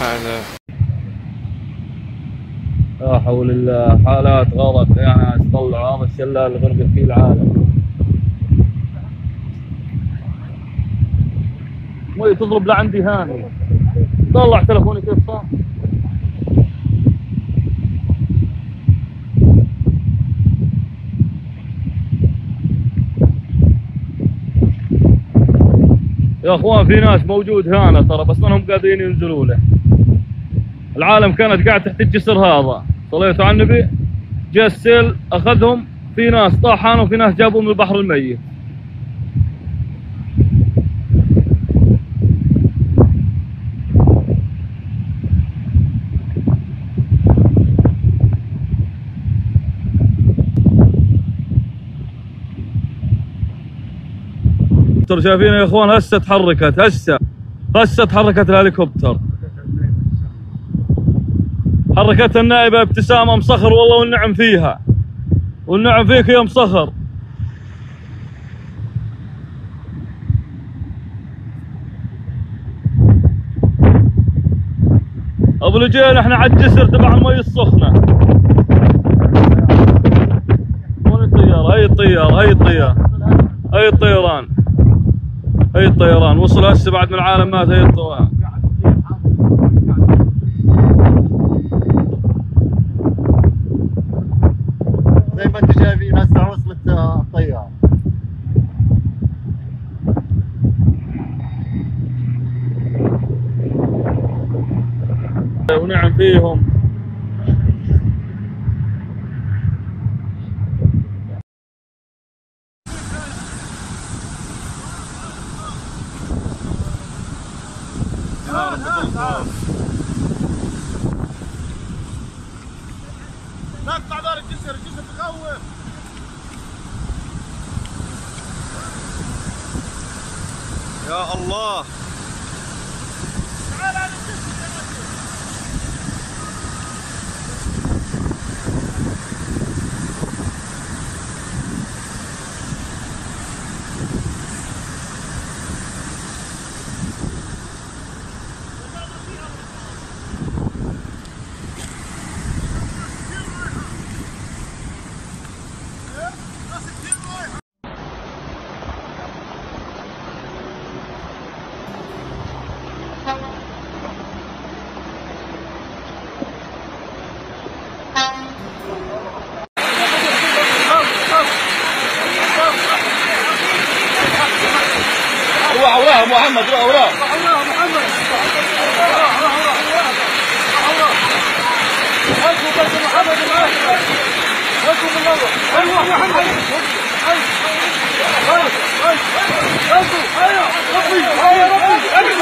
هذا. لا حول الله، حالات غلط يا ناس. طلعوا هذا الشلال اللي غرقت فيه العالم. مي تضرب لعندي هاني. طلع تلفوني كيف صار. يا اخوان في ناس موجود هنا ترى، بس انهم قادرين ينزلوا له. العالم كانت قاعدة تحت الجسر هذا، صليتوا على النبي، جاء السيل اخذهم، في ناس طاحن وفي ناس جابوهم من البحر الميت. شايفين يا اخوان هسه تحركت، هسه تحركت الهليكوبتر. حركتها النائبة ابتسام ام صخر، والله والنعم فيها، والنعم فيك يا ام صخر. ابو لجين احنا على الجسر تبع المي السخنة. وين الطيارة؟ هي الطيارة، هي الطيارة، هي الطيران، هي الطيران وصل هسه بعد ما العالم مات. هي الطيران. زي ما انتم شايفين هسه وصلت الطيارة. ونعم فيهم. لا تطلع دار الجسر، الجسر بخوف. يا الله، تعال على الجسر يا رجل. روح وراه محمد، روح وراه محمد، روح روح روح روح. محمد معاك، ايوه محمد، ايوه ايوه ايوه ربي، ايوه ربي.